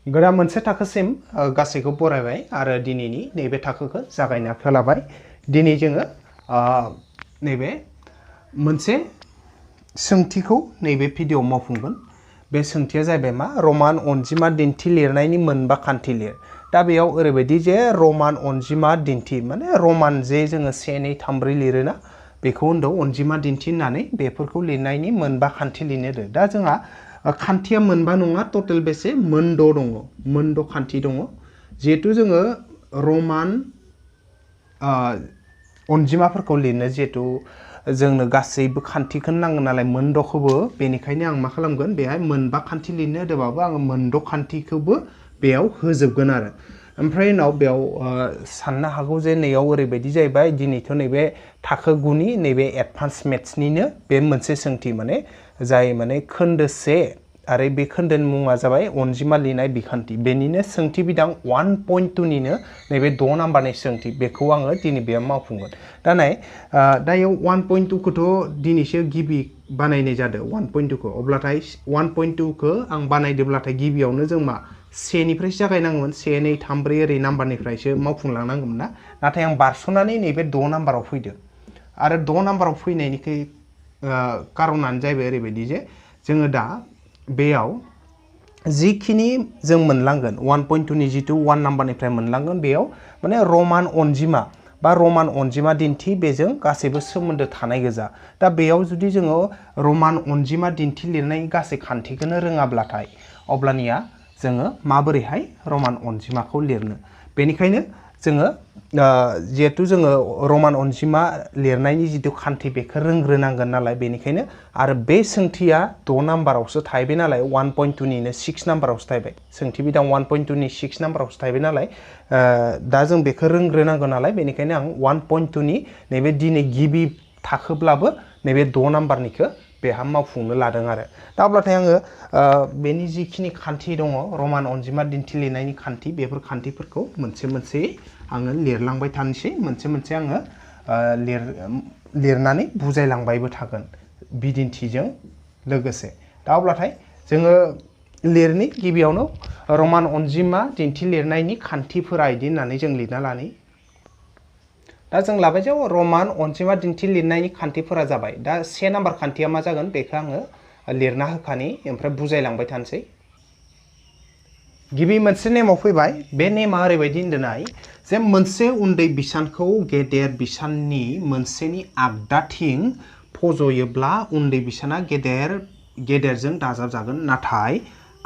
गोदान मोनसे थाखोसिम गासैखौ बरायबाय आरो दिनैनि नैबे थाखोखौ जागायनो आखायाव लाबाय। दिनै जोङो नैबे मोनसे सोंथिखौ नैबे भिडिअ'आव मावफुंगोन। बे सोंथिया जाहैबाय मा रमान अनजिमा दिन्थि लिरनायनि मोनबा खान्थि लिर। दा बेयाव ओरैबायदि जे रमान अनजिमा दिन्थि माने रमान जे जोङो 1 2 3 4 लिरोना बेखौ होनदों अनजिमा दिन्थि होननानै बेफोरखौ लिरनायनि मोनबा खान्थि लिरनो। दा जोंहा खान्थिया मोनबा नङा टटेल बेसे मोनद' दङ मोनद' खान्थि दङ। जिहेतु जोङो रमान अनजिमाफोरखौ लिरनो जिहेतु जोंनो गासैबो खान्थिखौनो नांगोन नालाय मोनद'खौबो बेनिखायनो आं मा खालामगोन बेहाय मोनबा खान्थि लिरनो होदोंबाबो आङो मोनद' खान्थिखौबो बेयाव होजोबगोन आरो। ओमफ्राय उनाव बेयाव साननो हागौ जे नैयाव ओरैबायदि जाहैबाय दिनैथ' नैबे थाखो 9नि नैबे एडभान्स मेथ्सनिनो बे मोनसे सोंथि माने जाय माने खोन्दो 1 आरो बे खोन्दोनि मुङा जाबाय अनजिमा लिरनाय बिखान्थि बेनिनो सोंथि बिदां 1.2निनो नैबे 6 नाम्बारनि सोंथि बेखौ आङो दिनै बेयाव मावफुंगोन। दा नाय दायो 1.2खौथ' दिनैसो गिबि बानायनाय जादों 1.2खौ अब्लाथाय 1.2खौ आं बानायदोंब्लाथाय गिबियावनो जों मा 1निफ्रायसो जागायनांगोन 1 2 3 4 ओरै नाम्बारनिफ्रायसो मावफुंलांनांगोन ना नाथाय आं बारस'नानै नैबे 6 नाम्बाराव फैदों आरो 6 नाम्बाराव फैनायनिखै कारनानो जाहैबाय ओरैबायदि जे जोङो दा बेयाव जिखिनि जों मोनलांगोन 1.2नि जितु 1 नाम्बारनिफ्राय मोनलांगोन बेयाव माने रमान अनजिमा बा रमान अनजिमा दिन्थि बेजों गासैबो सोमोन्दो थानाय गोजा। दा बेयाव जुदि जोङो रमान अनजिमा दिन्थि लिरनाय गासै खान्थिखौनो रोङाब्लाथाय अब्लानिया जोङो माबोरैहाय रमान अनजिमाखौ लिरनो। बेनिखायनो जोङो जिहेतु जोङो रमान अनजिमा लिरनायनि जितु खान्थि बेखौ रोंग्रोनांगोन नालाय बेनिखायनो आरो बे सोंथिया 6 नाम्बारावसो थाहैबाय नालाय 1.2निनो 6 नाम्बारावसो थाहैबाय सोंथि बिदां 1.2नि 6 नाम्बारावसो थाहैबाय नालाय दा जों बेखौ रोंग्रोनांगौ नालाय बेनिखायनो आं 1.2नि नैबे दिनै गिबि थाखोब्लाबो नैबे 6 नाम्बारनिखौ बेहा मावफुंनो लादों आरो। दा अब्लाथाय आङो बेनि जिखिनि खान्थि दङ रमान अनजिमा दिन्थि लिरनायनि खान्थि बेफोर खान्थिफोरखौ मोनसे मोनसे आङो लिरलांबाय थानोसै मोनसे मोनसे आङो लिरनानै बुजायलांबायबो थागोन बिदिन्थिजों लोगोसे। दा अब्लाथाय जोङो लिरनि गिबियावनो रमान अनजिमा दिन्थि लिरनायनि खान्थिफोरा इदि होननानै जों लिरना लानि। दा जों लाबाय जे रमान अनजिमा दिन्थि लिरनायनि खान्थिफोरा जाबाय दा 1 नाम्बार खान्थिया मा जागोन बेखौ आङो लिरना होखानि ओमफ्राय बुजायलांबाय थानोसै। गिबि मोनसे नेमाव फैबाय बे नेमा ओरैबायदि होनदोंनाय जे मोनसे उन्दै बिसानखौ गेदेर बिसाननि मोनसेनि आगदाथिं फज'योब्ला उन्दै बिसाना गेदेरजों दाजाबजागोन नाथाय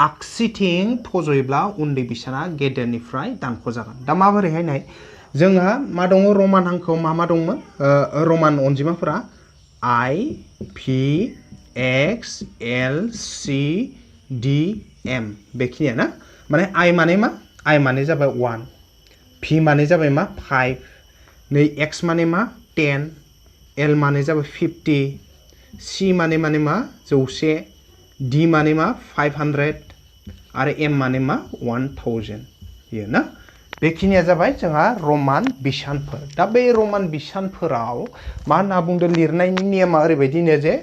आगसिथिं फज'योब्ला उन्दै बिसाना गेदेरनिफ्राय दानख'जागोन। दा माबोरैहाय नाय जोंहा मा दङ रमान हांखोआव मा दंमोन रमान अनजिमाफोरा I P X L C D M बेखिनिया ना माने I माने मा I माने जाबाय 1 P माने जाबाय मा 5 नै X माने मा 10 L माने जाबाय 50 C माने मा 100 D माने मा 500 आरो M माने मा 1000 बेयो ना बेखिनिया जाबाय जोंहा रमान बिसानफोर। दा बे रमान बिसानफोराव मा होनना बुंदों लिरनायनि नियमा ओरैबायदिनो जे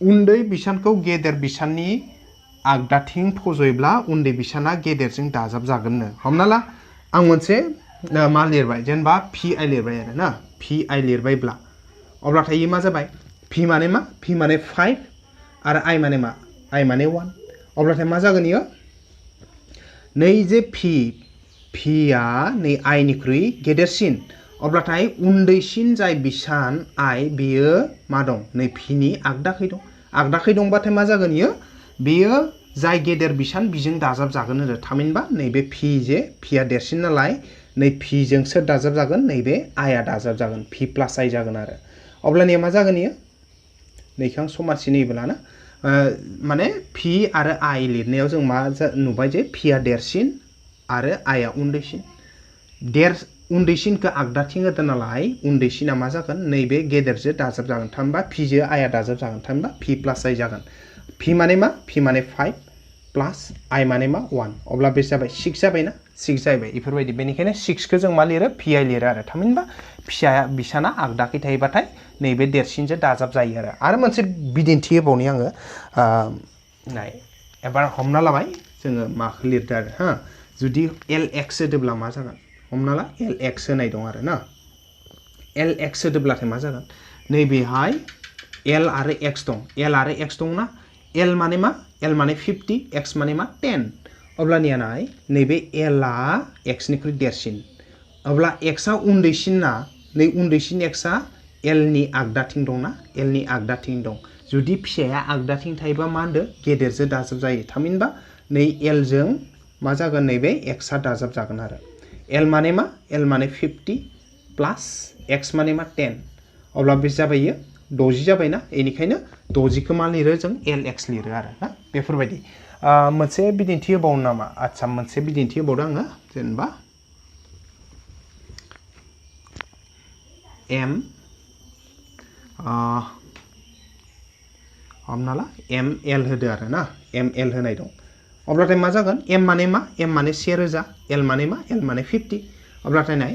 उन्दै बिसानखौ गेदेर बिसाननि आगदाथिं फज'योब्ला उन्दै बिसाना गेदेरजों दाजाबजागोननो। हमना ला आं मोनसे मा लिरबाय जेनेबा PI लिरबाय आरो ना PI लिरबायब्ला अब्लाथाय मा जाबाय P माने मा P माने 5 आरो I माने मा I माने 1 अब्लाथाय मा जागोन इयो नै जे Pया नै I निख्रुइ गेदेरसिन अब्लाथाय उन्दैसिन जाय बिसान I बेयो मा दं नै Pनि आगदाखै दंबाथाय मा जागोन इयो बेयो जाय गेदेर बिसान बिजों दाजाबजागोन आरो थामहिनबा नैबे Pया देरसिन नालाय नै Pजों सोर दाजाबजागोन नैबे Iआ दाजाबजागोन P + I जागोन आरो अब्लानिया मा जागोन इयो नैखौ आं समानसिन होयोब्ला ना माने P आरो I लिरनायाव जों मा नुबाय जे Pया देरसिन आरो Iआ उन्दैसिन उन्दैसिनखौ आगदाथिं होदों नालाय उन्दैसिना मा जागोन नैबे गेदेरजों दाजाबजागोन थामहिनबा Pजों Iआ दाजाबजागोन थामहिनबा P + I जागोन। P माने मा P माने 5 प्लस I माने मा 1 अब्ला बे जाबाय 6 जाबायना 6 जाहैबाय बेफोरबायदि बेनिखायनो 6खौ जों मा लिरो PI लिरो आरो थामहिनबा बिसाना आगदाखै थायोबाथाय नैबे देरसिनजों दाजाब जायो आरो मोनसे बिदिन्थि होबावनि आङो नाय एबार हमना लाबाय जोङो माखौ लिरदो आरो हा जुदि lx होदोब्ला मा जागोन हमना ला lx होनाय दं आरो ना lx होदोब्लाथाय मा जागोन नैबेहाय l आरो x दं l आरो x दं ना l माने मा l माने 50 x माने मा 10 अब्लानिया नाय नैबे l आ x निख्रुइ देरसिन अब्ला x आ उन्दैसिन ना नै उन्दैसिन x आ l नि आगदाथिं दं ना l नि आगदाथिं दं जुदि फिसाया आगदाथिं थायोबा मा होनदो गेदेरजों दाजाब जायो थामहिनबा नै l जों मा जागोन नैबे x आ दाजाब जागोन आरो l माने मा l माने 50 प्लस x माने मा 10 अब्ला बे जाबायो 60 जाबायना बेनिखायनो 60 खौ मा लिरो जों lx लिरो आरो ना बेफोरबायदि मोनसे बिदिन्थि होबावनो नामा आच्छा मोनसे बिदिन्थि होबावदो आङो जेनेबा m हमना ला ml होदो आरो ना ml होनाय दं अब्लाथाय मा जागोन m माने मा m माने 1000 l माने मा l माने 50 अब्लाथाय नाय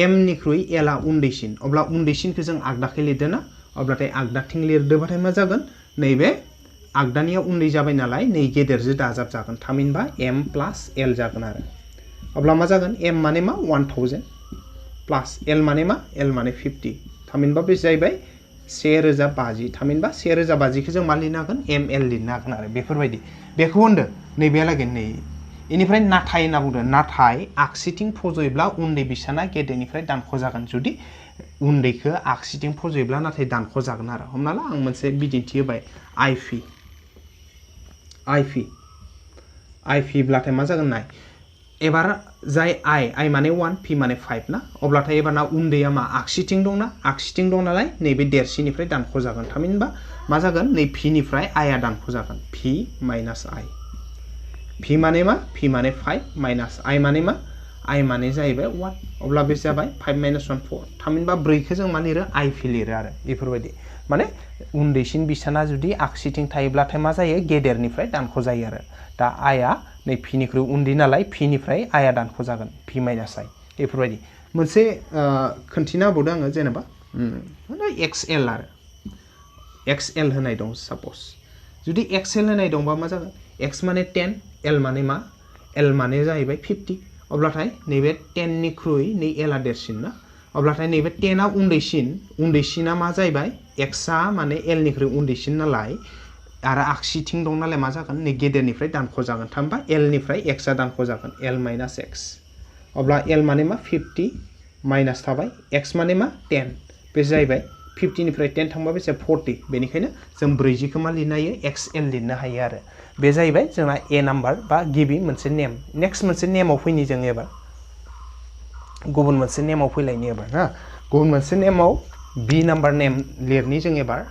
m निख्रुइ l आ उन्दैसिन अब्ला उन्दैसिनखौ जों आगदाखै लिरदो ना अब्लाथाय आगदाथिं लिरदोबाथाय मा जागोन नैबे आगदानिया उन्दै जाबाय नालाय नै गेदेरजों दाजाब जागोन थामहिनबा m प्लस l जागोन आरो अब्ला मा जागोन m माने मा 1000 प्लस l माने मा l माने 50 थामहिनबा बे जाहैबाय 1050 थामहिनबा 1050 खौ जों मा लिरनो हागोन ml लिरनो हागोन आरो बेफोरबायदि बेखौ होनदो नैबेहालागै नै इनिफ्राय नाथाय होनना बुंदों नाथाय आगसिथिं फजयोब्ला उन्दै बिसाना गेदेरनिफ्राय दानख' जागोन जुदि उन्दैखौ आगसिथिं फजयोब्ला नाथाय दानख' जागोन आरो हमना ला आं मोनसे बिदिन्थि होबाय ip ब्लाथाय मा जागोन नाय एबार जाय i माने 1 p माने 5 ना अब्लाथाय एबारना उन्दैया मा आगसिथिं दं ना आगसिथिं दं नालाय नैबे देरसिननिफ्राय दानख' जागोन थामहिनबा मा जागोन नै p निफ्राय i आ दानख' जागोन p माइनास i p माने मा p माने 5 माइनास i माने मा i माने जाहैबाय 1 अब्ला बे जाबाय 5 माइनास 1 4 थामहिनबा 4 खौ जों मा लिरो ip लिरो आरो बेफोरबायदि माने उन्दैसिन बिसाना जुदि आगसिथिं थायोब्लाथाय मा जायो गेदेरनिफ्राय दानख' जायो आरो दा i आ नै p निख्रुइ उन्दै नालाय p निफ्राय i आ दानख' जागोन p माइनास i बेफोरबायदि मोनसे खोन्थिना होबावदो आङो जेनेबा xl आरो xl होनाय दं सापस जुदि xl होनाय दंबा मा जागोन x माने 10 l माने मा l माने जाहैबाय 50 अब्लाथाय नैबे 10 निख्रुइ नै l आ देरसिन ना अब्लाथाय नैबे 10 आ उन्दैसिना मा जाहैबाय x आ माने l निख्रुइ उन्दैसिन नालाय आरो आगसिथिं दं नालाय मा जागोन नै गेदेरनिफ्राय दानख' जागोन थामहिनबा l निफ्राय x आ दानख' जागोन l माइनास x अब्ला l माने मा 50 माइनास थाबाय x माने मा 10 बे जाहैबाय 50 निफ्राय 10 थांबा बेसे 40 बेनिखायनो जों 40 खौ मा लिरनो हायो xl लिरनो हायो आरो बे जाहैबाय जोंना a नाम्बार बा गिबि मोनसे नेम नेक्स्ट मोनसे नेमाव फैनि जों एबार गुबुन मोनसे नेमाव फैलायनि एबार ना गुबुन मोनसे नेमाव b नाम्बार नेम लिरनि जों एबार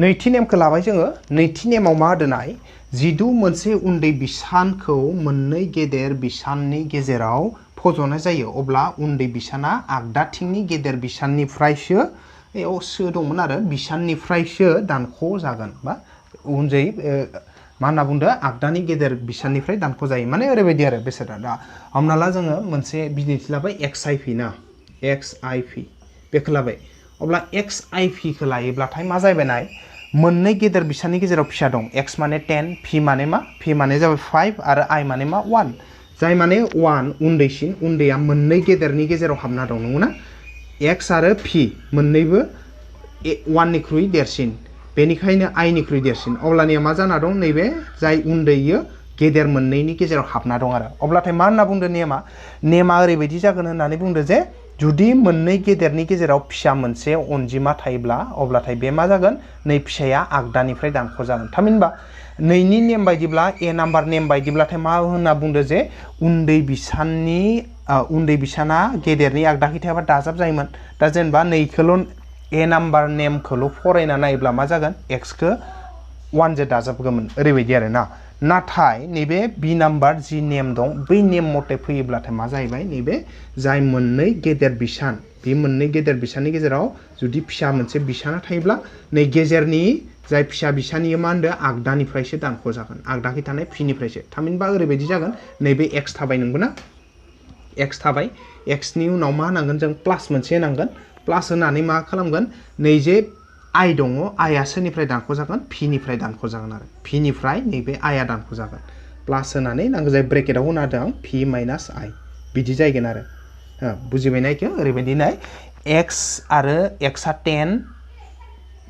नैथि नेमखौ लाबाय जोङो नैथि नेमाव मा होदोनाय जिदु मोनसे उन्दै बिसानखौ मोननै गेदेर बिसाननि गेजेराव फज'नाय जायो अब्ला उन्दै बिसाना आगदाथिंनि गेदेर बिसाननिफ्रायसो बेयाव सो दंमोन आरो बिसाननिफ्रायसो दानख' जागोन बा उनजै मा होनना बुंदो आगदानि गेदेर बिसाननिफ्राय दानख' जायो माने ओरैबायदि आरो बेसादा दा हमना ला जोङो मोनसे बिदिन्थि लाबाय xip ना xip बेखौ लाबाय अब्ला xip खौ लायोब्लाथाय मा जाहैबाय नाय मोननै गेदेर बिसाननि गेजेराव फिसा दं x माने 10 p माने मा p माने जाबाय 5 आरो i माने मा 1 जाय माने 1 उन्दैसिन उन्दैया मोननै गेदेरनि गेजेराव हाबना दं नंगौना x आरो p मोननैबो 1 निख्रुइ देरसिन बेनिखायनो i निख्रुइ देरसिन अब्लानिया मा जाना दं नैबे जाय उन्दैयो गेदेर मोननैनि गेजेराव हाबना दं आरो अब्लाथाय मा होनना बुंदो नेमा ओरैबायदि जागोन होननानै बुंदो जे जुदि मोननै गेदेरनि गेजेराव फिसा मोनसे अनजिमा थायोब्ला अब्लाथाय बे मा जागोन नै फिसाया आगदानिफ्राय दानख' जागोन थामहिनबा नैनि नेम बायदिब्ला ए नाम्बार नेम बायदिब्लाथाय मा होनना बुंदो जे उन्दै बिसाना गेदेरनि आगदाखै थायाबा दाजाब जायोमोन दा जेनेबा नैखौल' ए नाम्बार नेमखौल' फरायना नायोब्ला मा जागोन x खौ 1 जो दाजाबगौमोन ओरैबायदि आरो ना नाथाय नैबे बी नाम्बार जि नेम दं बै नेम मथे फैयोब्लाथाय मा जाहैबाय नैबे जाय मोननै गेदेर बिसान बे मोननै गेदेर बिसाननि गेजेराव जुदि फिसा मोनसे बिसाना थायोब्ला नै गेजेरनि जाय फिसा बिसानि मा होनदो आगदानिफ्रायसो दानख' जागोन आगदाखै थानाय p निफ्रायसो थामहिनबा ओरैबायदि जागोन नैबे x थाबाय नंगौना x थाबाय x नि उनाव मा होनांगोन जों प्लास मोनसे होनांगोन प्लास होनानै मा खालामगोन नै जे I दङ आइया सोरनिफ्राय दानख'जागोन p निफ्राय दानख'जागोन आरो p निफ्राय नैबे आइया दानख'जागोन प्लास होनानै नांगौ जायो ब्रेकेटाव होना होदों आं p माइनास i बिदि जायगोन आरो बुजिबायना इखो ओरैबायदि नाय x आरो x आ 10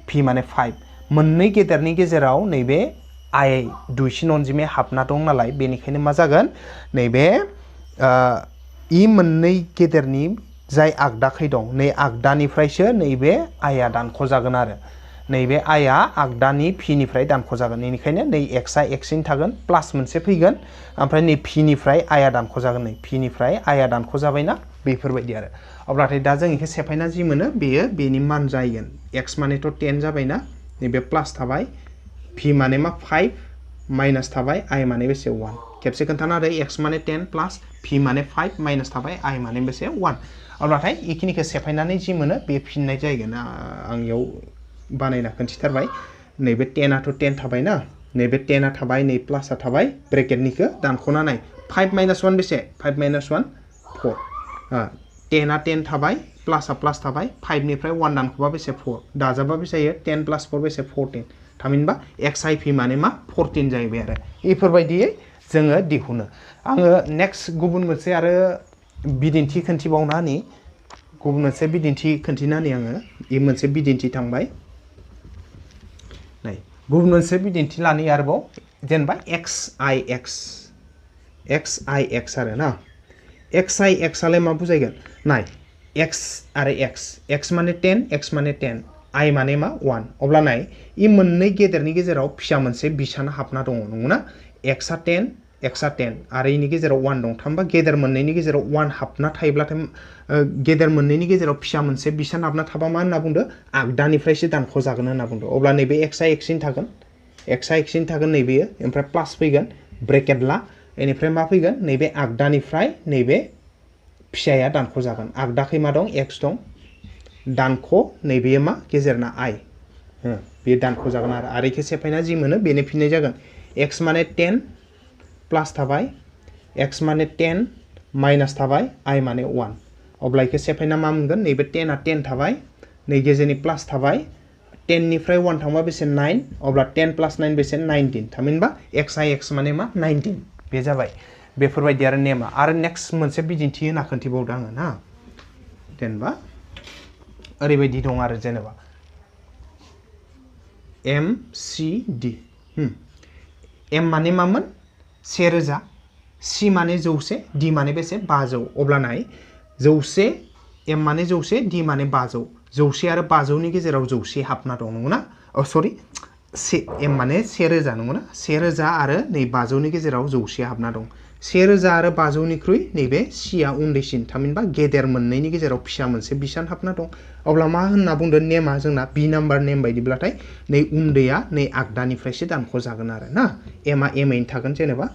p माने 5 मोननै गेदेरनि गेजेराव नैबे i दुइसिन अनजिमाया हाबना दं नालाय बेनिखायनो मा जागोन नैबे इ मोननै गेदेरनि जाय आगदाखै दं नै आगदानिफ्रायसो नैबे आइया दानख'जागोन आरो नैबे आइया आगदानि p निफ्राय दानख'जागोन बेनिखायनो नै x आ x नि थागोन प्लास मोनसे फैगोन ओमफ्राय नै p निफ्राय आइया दानख'जागोन नै p निफ्राय आइया दानख'जाबायना बेफोरबायदि आरो अब्लाथाय दा जों इखौ सेफायना जि मोनो बेयो बेनि मान जाहैगोन x मानेथ' 10 जाबायना नैबे प्लास थाबाय p माने मा 5 माइनास थाबाय i माने बेसे 1 खेबसे खोन्थाना आरो x माने 10 प्लास p माने 5 माइनास थाबाय i माने बेसे 1 अब्लाथाय इखिनिखौ सेफायनानै जि मोनो बे फिननाय जाहैगोन आं इयाव बानायना खोन्थिथारबाय नैबे 10 आथ' 10 थाबाय ना नैबे 10 आ थाबाय नै प्लास आ थाबाय ब्रेकेटनिखौ दानख'ना नाय 5 माइनास 1 बेसे 5 माइनास 1 4 10 आ 10 थाबाय प्लास आ प्लास थाबाय 5 निफ्राय 1 दानख'बा बेसे 4 दाजाबा बेसे जायो 10 प्लास 4 बेसे 14 थामहिनबा xip माने मा 14 जाहैबाय आरो बेफोरबायदियै जोङो दिहुनो आङो नेक्स्ट गुबुन मोनसे आरो बिदिन्थि खोन्थिबावनानै गुबुन मोनसे बिदिन्थि खोन्थिनानै आङो बे मोनसे बिदिन्थि थांबाय नै गुबुन मोनसे बिदिन्थि लानि आरोबाव जेनेबा xix आरो ना xix आलाय मा बुजायगोन नाय x आरो x माने 10 x माने 10 i माने मा 1 अब्ला नाय इ मोननै गेदेरनि गेजेराव फिसा मोनसे बिसान हाबना दङ नंगौना x आ 10 x आ 10 आरो इनि गेजेराव 1 दं थामबा गेदेर मोननैनि गेजेराव 1 हाबना थायोब्लाथाय गेदेर मोननैनि गेजेराव फिसा मोनसे बिसान हाबना थाबा मा होनना बुंदो आगदानिफ्रायसो दानख'जागोन होनना बुंदो अब्ला नैबे x आ x नि थागोन x आ x नि थागोन नैबेयो ओमफ्राय प्लास फैगोन ब्रेकेट ला बेनिफ्राय मा फैगोन नैबे आगदानिफ्राय नैबे फिसाया दानख'जागोन आगदाखै मा दं x दं दानख' नैबेयो मा गेजेरना i बे दानख'जागोन आरो इखौ सेफायना जि मोनो बेनो फिननाय जागोन x माने 10 प्लास थाबाय x माने 10 माइनास थाबाय i माने 1 अब्ला इखौ सेफायना मा मोनगोन नैबे 10 आ 10 थाबाय नै गेजेरनि प्लास थाबाय 10 निफ्राय 1 थांबा बेसे 9 अब्ला 10 प्लास 9 बेसे 19 थामहिनबा x आ x माने मा 19 बे जाबाय बेफोरबायदि आरो नेमा आरो नेक्स्ट मोनसे बिदिन्थि होना खोन्थिबावदों आङो ना जेनेबा ओरैबायदि दं आरो जेनेबा MCD M माने मामोन 1000 C माने 100 D माने बेसे 500 अब्ला नाय 100 M माने 100 D माने 500 100 आरो 500 नि गेजेराव 100 हाबना दं नंगौना सरि M माने 1000 नंगौना 1000 आरो नै 500 नि गेजेराव 100 हाबना दं 1000 आरो 500 निख्रुइ नैबे C आ उन्दैसिन थामहिनबा गेदेर मोननैनि गेजेराव फिसा मोनसे बिसान हाबना दं अब्ला मा होनना बुंदों नेमा जोंना बि नाम्बार नेम बायदिब्लाथाय नै उन्दैया नै आगदानिफ्रायसो दानख'जागोन आरो ना M आ M इन थागोन जेनेबा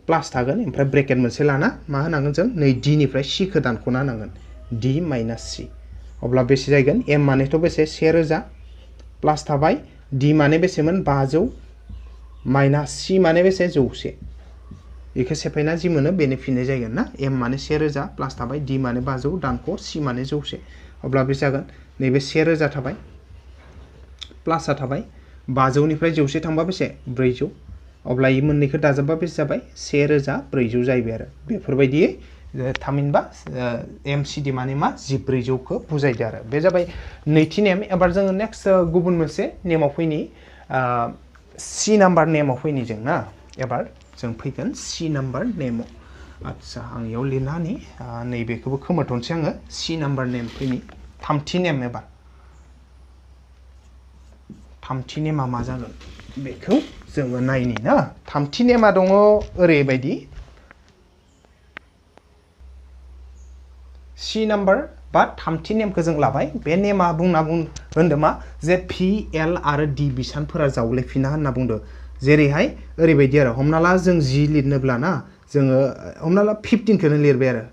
प्लास थागोन ओमफ्राय ब्रेकेट मोनसे लाना मा होनांगोन जों नै D निफ्राय C खौ दानख'ना होनांगोन D माइनास C अब्ला बेसे जागोन M मानेथ' बेसे 1000 प्लास थाबाय D माने बेसेमोन 500 माइनास C माने बेसे 100 इखौ सेफायना जि मोनो बेनो फिननाय जागोन ना M माने 1000 प्लास थाबाय D माने 500 दानख' C माने 100 अब्ला बे जागोन नैबे 1000 थाबाय प्लासआ थाबाय 500 निफ्राय 100 थांबा बेसे 400 अब्ला इ मोननैखौ दाजाबबा बेसे जाबाय 1400 जाहैबाय आरो बेफोरबायदि थामहिनबा MCD माने मा 1400 खौ बुजायदो आरो बे जाबाय नैथि नेम एबार जोङो नेक्स्ट गुबुन मोनसे नेमाव फैनि C नाम्बार नेमाव फैनि जों ना एबार जों फैगोन C नाम्बार नेमाव आच्छा आं इयाव लिरनानै नैबेखौबो खोमोरथ'नोसै आङो C नाम्बार नेम फैनि थामथि नेम एबार थामथि नेमा मा जागोन बेखौ जोङो नायनि ना थामथि नेमा दङ ओरैबायदि C नाम्बार बा थामथि नेमखौ जों लाबाय बे नेमा होनदो मा जे PL आरो D बिसानफोरा जावलेफिना होनना बुंदो जेरैहाय ओरैबायदि आरो हमना ला जों 10 लिरनोब्ला ना जोङो हमना ला 15 खौनो लिरबाय आरो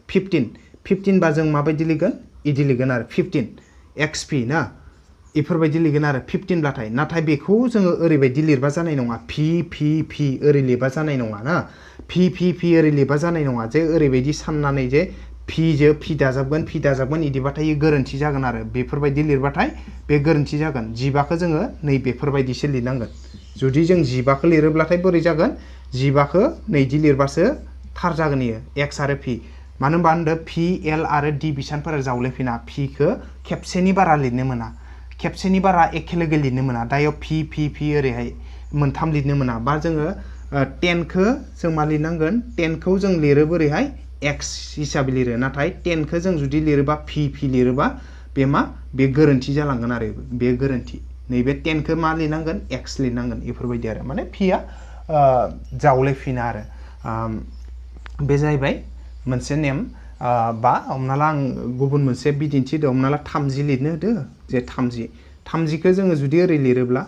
15 बा जों माबायदि लिरगोन इदि लिरगोन आरो 15 XP ना इफोरबायदि लिरगोन आरो 15 ब्लाथाय नाथाय बेखौ जोङो ओरैबायदि लिरबा जानाय नङा P ओरै लिरबा जानाय नङा ना P ओरै लिरबा जानाय नङा जे ओरैबायदि साननानै जे फि दाजाबगोन इदिबाथाय गोरोन्थि जागोन आरो बेफोरबायदि लिरबाथाय बे गोरोन्थि जागोन 15खौ जोङो नै बेफोरबायदिसो लिरनांगोन जुदि जों 15खौ लिरोब्लाथाय बोरै जागोन 15खौ नैदि लिरबासो थार जागोन इयो x आरो p मानो होनबा होनदो p l आरो d बिसानफोरा जावलायफिना p खौ खेबसेनि बारा लिरनो मोना खेबसेनि बारा एखे लोगो लिरनो मोना दायो p ओरैहाय मोनथाम लिरनो मोना बा जोङो 10 खौ जों मा लिरनांगोन 10 खौ जों लिरो बोरैहाय x हिसाबै लिरो नाथाय 10 खौ जों जुदि लिरोबा p लिरोबा बे गोरोन्थि जालांगोन आरो बे गोरोन्थि नैबे 10 खौ मा लिरनांगोन x लिरनांगोन बेफोरबायदि आरो माने p आ जावलायफिना आरो बे जाहैबाय मोनसे नेम बा हमना ला आं गुबुन मोनसे बिदिन्थि दं हमना ला 30 लिरनो होदो जे 30 खौ जोङो जुदि ओरै लिरोब्ला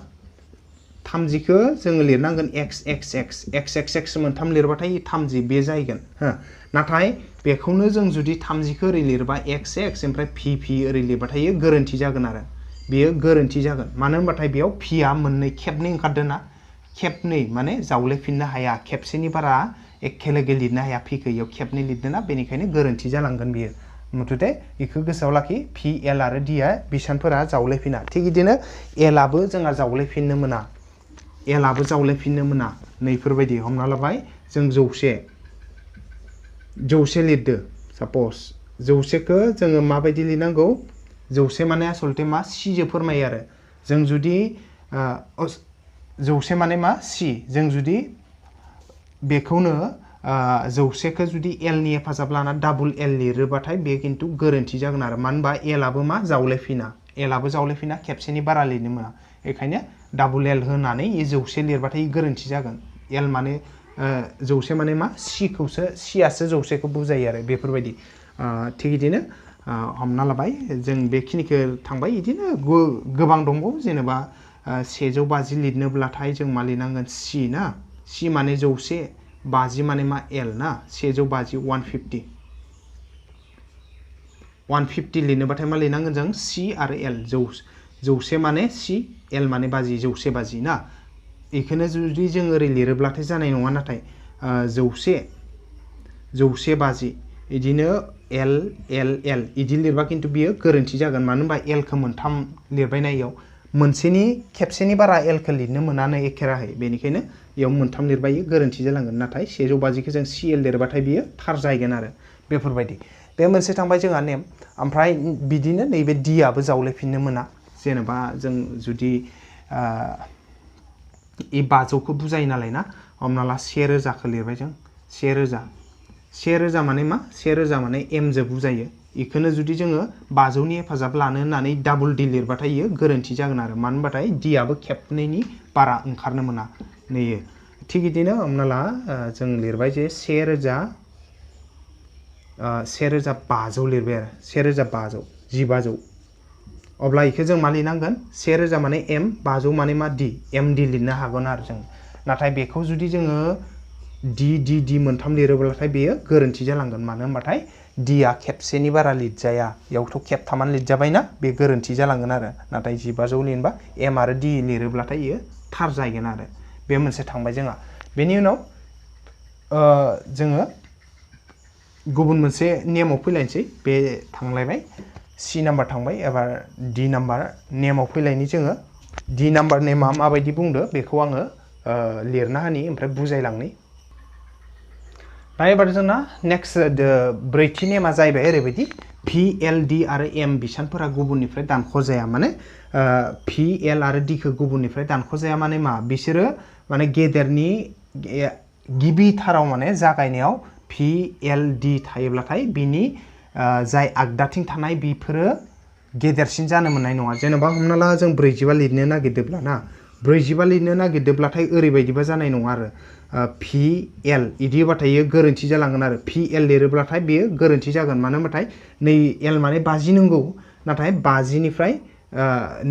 30 खौ जोङो लिरनांगोन x मोनथाम लिरबाथाय 30 बे जाहैगोन हो नाथाय बेखौनो जों जुदि 30 खौ ओरै लिरबा x ओमफ्राय p ओरै लिरबाथाय गोरोन्थि जागोन आरो बेयो गोरोन्थि जागोन मानो होनबाथाय बेयाव p आ मोननै खेबनै ओंखारदों ना खेबनै माने जावलायफिननो हाया खेबसेनि बारा एखे लोगो लिरनो हाया p खौ इयाव खेबनै लिरदों ना बेनिखायनो गोरोन्थि जालांगोन बियो मथथे बेखौ गोसोआव लाखि p l आरो d आ बिसानफोरा जावलायफिना थिग बिदिनो l आबो जोंहा जावलायफिननो मोना l आबो जावलायफिननो मोना नैफोरबायदि हमना लाबाय जों 100 लिरदो सापस 100खौ जोङो माबायदि लिरनांगौ 100 माने आसलते मा c जो फोरमायो आरो जों जुदि 100 माने मा c जों जुदि बेखौनो 100खौ जुदि l नि हेफाजाब लाना डाबल l लिरोबाथाय बे खिन्थु गोरोन्थि जागोन आरो मानो होनबा l आबो मा जावलायफिना खेबसेनि बारा लिरनो मोना बेखायनो डाबल l होनानै 100 लिरबाथाय गोरोन्थि जागोन l माने 100 माने मा c आसो 100खौ बुजायो आरो बेफोरबायदि थिग बिदिनो हमना लाबाय जों बेखिनिखौ थांबाय बिदिनो गोबां दंबावो जेनेबा 150 लिरनोब्लाथाय जों मा लिरनांगोन c ना c माने 100 50 माने मा l ना 150 150 लिरनोबाथाय मा लिरनांगोन जों c आरो l 100 माने c l माने 50 150 ना बेखौनो जुदि जों ओरै लिरोब्लाथाय जानाय नङा नाथाय 150 बिदिनो l बिदि लिरबा खिन्थु बियो गोरोन्थि जागोन मानो होनबा l खौ मोनथाम लिरबाय ना इयाव खेबसेनि बारा l खौ लिरनो मोनानो एखे राहै बेनिखायनो इयाव मोनथाम लिरबा इयो गोरोन्थि जालांगोन नाथाय 150खौ जों cl लिरबाथाय बियो थार जाहैगोन आरो बेफोरबायदि बे मोनसे थांबाय जोंहा नेम ओमफ्राय बिदिनो नैबे d आबो जावलायफिननो मोना जेनेबा जों जुदि 500खौ बुजायो नालाय ना हमना ला 1000खौ लिरबाय जों 1000 माने मा 1000 माने m जो बुजायो बेखौनो जुदि जोङो 500नि हेफाजाब लानो होननानै डाबल d लिरबाथाय इयो गोरोन्थि जागोन आरो मानो होनबाथाय d आबो खेबनैनि बारा ओंखारनो मोना नैयो थिग बिदिनो हमना ला जों लिरबाय जे 1500 लिरबाय आरो 1500 अब्ला इखौ जों मा लिरनांगोन 1000 माने m 500 माने मा d md लिरनो हागोन आरो जों नाथाय बेखौ जुदि जोङो d मोनथाम लिरोब्लाथाय बेयो गोरोन्थि जालांगोन मानो होनबाथाय d आ खेबसेनि बारा लिरजाया इयावथ' खेबथामानो लिरजाबायना बे गोरोन्थि जालांगोन आरो नाथाय 1500 लिरबा m आरो d लिरोब्लाथाय इयो थार जाहैगोन आरो बे मोनसे थांबाय जोंहा बेनि उनाव जोङो गुबुन मोनसे नेमाव फैलायनोसै बे थांलायबाय c नाम्बार थांबाय एबार d नाम्बार नेमाव फैलायनि जोङो d नाम्बार नेमा माबायदि बुंदो बेखौ आङो लिरना होनि ओमफ्राय बुजायलांनि दा एबार जोंना नेक्स्ट ब्रैथि नेमा जाहैबाय ओरैबायदि p l d आरो m बिसानफोरा गुबुननिफ्राय दानख'जाया माने p l आरो d खौ गुबुननिफ्राय दानख'जाया माने मा बिसोरो माने गेदेरनि गिबिथाराव माने जागायनायाव p l d थायोब्लाथाय बिनि जाय आगदाथिं थानाय बेफोरो गेदेरसिन जानो मोननाय नङा जेनेबा हमना ला जों 45 लिरनो नागिरदोंब्ला ना 45 लिरनो नागिरदोंब्लाथाय ओरैबायदिबा जानाय नङा आरो p l इदि बाथाय गोरोन्थि जालांगोन आरो p l लिरोब्लाथाय बेयो गोरोन्थि जागोन मानो होनबाथाय नै l माने 50 नंगौ नाथाय 50 निफ्राय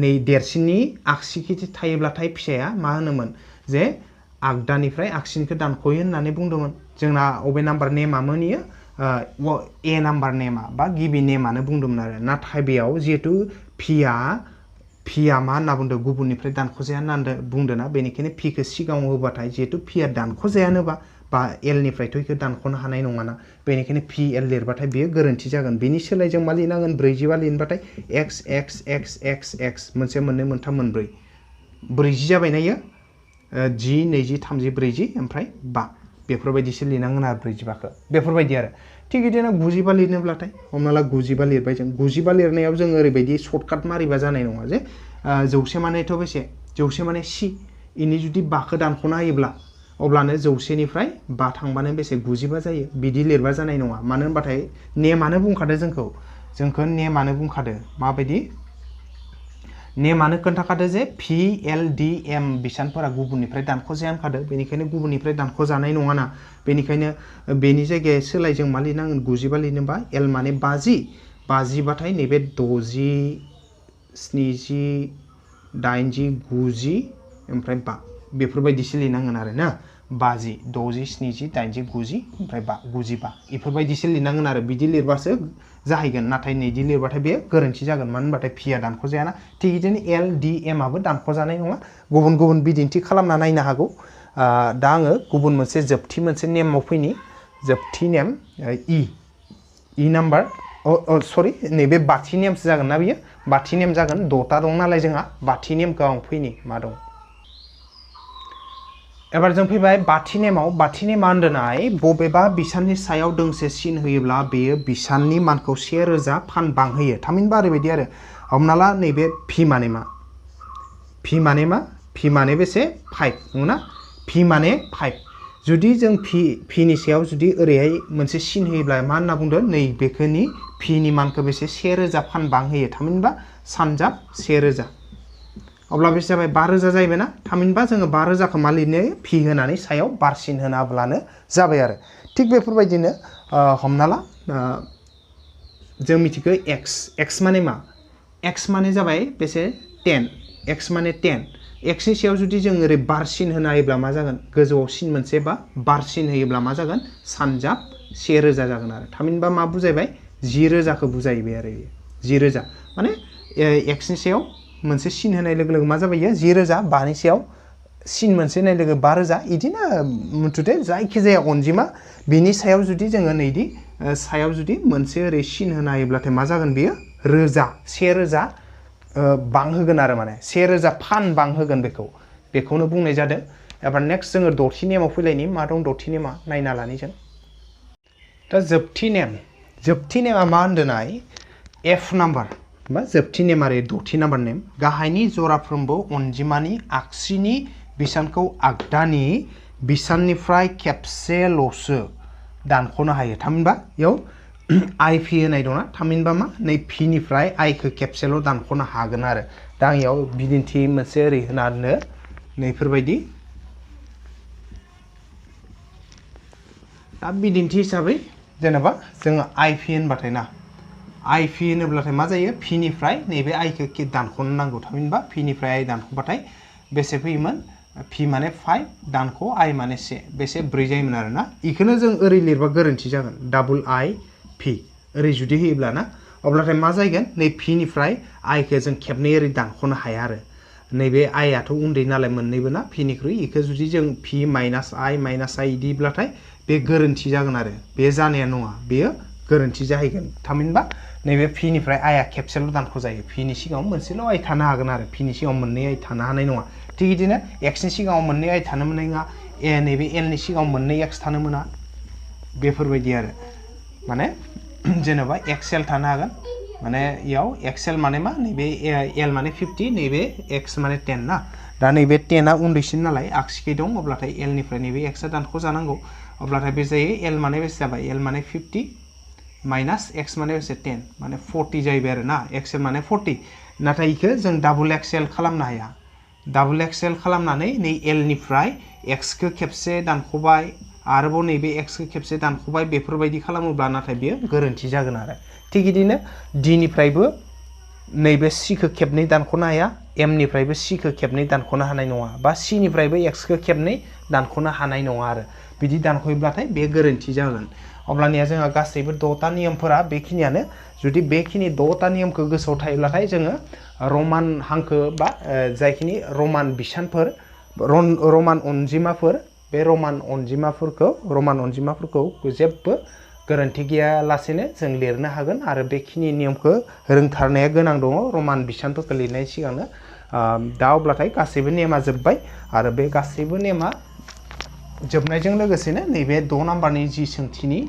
नै देरसिननि आगसिखिथि थायोब्लाथाय फिसाया मा होनोमोन जे आगदानिफ्राय आगसिनिखौ दानख'यो होननानै बुंदोंमोन जोंना अबे नाम्बार नेमामोन इयो ए नाम्बार नेमा बा गिबि नेमानो बुंदोंमोन आरो नाथाय बेयाव जिहेतु पिया मा होनना बुंदों गुबुननिफ्राय दानख'जाया होनना बुंदों ना बेनिखायनो पिखौ सिगाङाव होबाथाय जिहेतु पिया दानख'जायानोबा बा l निफ्रायथ' इखो दानख'नो हानाय नङाना बेनिखायनो pl लिरबाथाय बेयो गोरोन्थि जागोन बेनि सोलाय जों मा लिरनांगोन 45 लिरबाथाय x x x x x मोनसे मोननै मोनथाम मोनब्रै 40 जाबायना इयो 10 20 30 40 ओमफ्राय 5 बेफोरबायदिसो लिरनांगोन आरो 45खौ बेफोरबायदि आरो थिग बिदिनो 95 लिरनोब्लाथाय हमना ला 95 लिरबाय जों 95 लिरनायाव जों ओरैबायदि सर्टकाट मारिबा जानाय नङा जे 100 मानेथ' बेसे 100 माने c इनि जुदि 5खौ दानख'ना होयोब्ला अब्लानो 100 निफ्राय 5 थांबानो बेसे 95 जायो बिदि लिरबा जानाय नङा मानो होनबाथाय नेमानो बुंखादो जोंखौ नेमानो बुंखादो माबायदि नेमानो खोन्थाखादो जे PLDM बिसानफोरा गुबुननिफ्राय दानख'जाया होनखादो बेनिखायनो गुबुननिफ्राय दानख'जानाय नङाना बेनिखायनो बेनि जायगायाव सोलाय जों मा लिरनांगोन 95 लिरनोबा L माने 50 बाथाय नैबे 60 70 80 90 ओमफ्राय 5 बेफोरबायदिसो लिरनांगोन आरो ना 50 60 70 80 90 ओमफ्राय 5 95 बेफोरबायदिसो लिरनांगोन आरो बिदि लिरबासो जाहैगोन नाथाय नैदि लिरबाथाय बे गोरोन्थि जागोन मानो होनबाथाय पिया दानख'जायाना थिग बिदिनो LDM आबो दानख'जानाय नङा गुबुन गुबुन बिदिन्थि खालामना नायनो हागौ दा आङो गुबुन मोनसे जोबथि मोनसे नेमाव फैनि जोबथि नेम इ नाम्बार सरि नैबे बाथि नेमसो जागोन ना बियो बाथि नेम जागोन 6टा दं नालाय जोंहा बाथि नेमखौ आं फैनि मा दं एबार जों फैबाय बाथि नेमा होनदोनाय बबेबा बिसाननि सायाव दोंसे सिन होयोब्ला बेयो बिसाननि मानखौ 1000 फान बांहोयो थामहिनबा ओरैबायदि आरो हमना ला नैबे फि माने मा फि माने बेसे 5 नंगौना फि माने 5 जुदि जों फिनि सायाव जुदि ओरैहाय मोनसे सिन होयोब्ला मा होनना बुंदों नैबेखौनि फिनि मानखौ बेसे 1000 फान बांहोयो थामहिनबा सानजाब 1000 अब्ला बेसे जाबाय 5000 जाहैबाय ना थामहिनबा जोङो 5000 खौ मा लिरनो फि होनानै सायाव बारसिन होनाब्लानो जाबाय आरो थिग बेफोरबायदिनो हमना ला जों मिथिगौ x माने मा x माने जाबाय बेसे 10 x माने 10 x नि सायाव जुदि जों ओरै बारसिन होना होयोब्ला मा जागोन गोजौआव सिन मोनसे बा बारसिन होयोब्ला मा जागोन सानजाब 1000 जागोन आरो थामहिनबा मा बुजायबाय 10000 खौ बुजायबाय आरो 10000 माने x नि सायाव मोनसे सिन होनाय लोगो लोगो मा जाबाय 10000 5 नि सायाव सिन मोनसे होनाय लोगो 5000 इदिनो मुथुते जायखि जाया अनजिमा बिनि सायाव जुदि जोङो नैदि सायाव जुदि मोनसे ओरै सिन होना होयोब्लाथाय मा जागोन बेयो रोजा 1000 बांहोगोन आरो माने 1000 फान बांहोगोन बेखौनो बुंनाय जादों एबार नेक्स्ट जोङो दथि नेमाव फैलायनि मा दं दथि नेमा नायना लानि जों दा जोबथि नेमा मा होनदोनाय F नाम्बार बा जोबथि नेम आरो दथि नाम्बार नेम गाहायनि जराफ्रोमबो अनजिमानि आगसिनि बिसानखौ आगदानि बिसाननिफ्राय खेबसेल'सो दानख'नो हायो थामहिनबा इयाव I P होनाय दंना थामहिनबा मा नै P निफ्राय I खौ खेबसेल' दानख'नो हागोन आरो दा आं इयाव बिदिन्थि मोनसे ओरै होना होनो नैफोरबायदि दा बिदिन्थि हिसाबै जेनेबा जोङो I P होनबाथाय ना I P होनोब्लाथाय मा जायो P निफ्राय नैबे I खौ दानख'नो नांगौ थामहिनबा P निफ्राय I दानख'बाथाय बेसे फैयोमोन P माने 5 दानख' I माने 1 बेसे 4 जायोमोन आरो ना इखौनो जों ओरै लिरबा गोरोन्थि जागोन डाबल I P ओरै जुदि होयोब्ला ना अब्लाथाय मा जागोन नै P निफ्राय I खौ जों खेबनै ओरै दानख'नो हाया आरो नैबे I आथ' उन्दै नालाय मोननैबो ना P निख्रुइ इखौ जुदि जों P माइनास I इदिब्लाथाय बे गोरोन्थि जागोन आरो बे जानाया नङा बेयो गोरोन्थि जाहैगोन थामहिनबा नैबे P निफ्राय I आ खेबसेल' दानख' जायो P नि सिगाङाव मोनसेल' I थानो हागोन आरो P नि सिगाङाव मोननै I थानो हानाय नङा थिग बिदिनो X नि सिगाङाव मोननै I थानो मोननाय नङा नैबे L नि सिगाङाव मोननै X थानो मोना बेफोरबायदि आरो माने जेनेबा XL थानो हागोन माने इयाव XL माने मा नैबे L माने 50 नैबे X माने 10 ना दा नैबे 10 आ उन्दैसिन नालाय आगसिखै दं अब्लाथाय L निफ्राय नैबे X आ दानख' जानांगौ अब्लाथाय बे जायो L माने बेसे जाबाय L माने 50 माइनास X माने बेसे 10 माने 40 जाहैबाय आरो ना XL माने 40 नाथाय इखौ जों डाबल XL खालामनो हाया डाबल XL खालामनानै नै L निफ्राय X खौ खेबसे दानख'बाय आरोबाव नैबे X खौ खेबसे दानख'बाय बेफोरबायदि खालामोब्ला नाथाय बेयो गोरोन्थि जागोन आरो थिग बिदिनो D निफ्रायबो नैबे C खौ खेबनै दानख'नो हाया M निफ्रायबो C खौ खेबनै दानख'नो हानाय नङा बा C निफ्रायबो X खौ खेबनै दानख'नो हानाय नङा आरो बिदि दानख'योब्लाथाय बे गोरोन्थि जागोन अब्लानिया जोंहा गासैबो 6टा नियमफोरा बेखिनियानो जुदि बेखिनि 6टा नियमखौ गोसोआव थायोब्लाथाय जोङो रमान हांखो बा जायखिनि रमान बिसानफोर रमान अनजिमाफोर बे रमान अनजिमाफोरखौ जेबो गोरोन्थि गैयालासेनो जों लिरनो हागोन आरो बेखिनि नियमखौ रोंथारनाया गोनां दङ रमान बिसानफोरखौ लिरनायनि सिगांनो दा अब्लाथाय गासैबो नेमा जोब्बाय आरो बे गासैबो नेमा जोबनायजों लोगोसेनो नैबे 6 नाम्बारनि जि सोंथिनि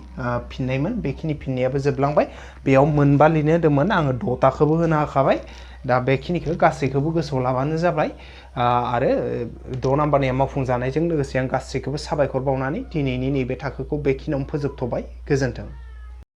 फिननायमोन बेखिनि फिननायाबो जोबलांबाय बेयाव मोनबा लिरनो होदोंमोन आङो 6थाखौबो होनो हाखाबाय दा बेखिनिखौ गासैखौबो गोसोआव लाबानो जाबाय आरो 6 नाम्बारनिया मावफुंजानायजों लोगोसे आं गासैखौबो साबायखर बावनानै दिनैनि नैबे थाखोखौ बेखिनियावनो फोजोबथ'बाय गोजोन्थों।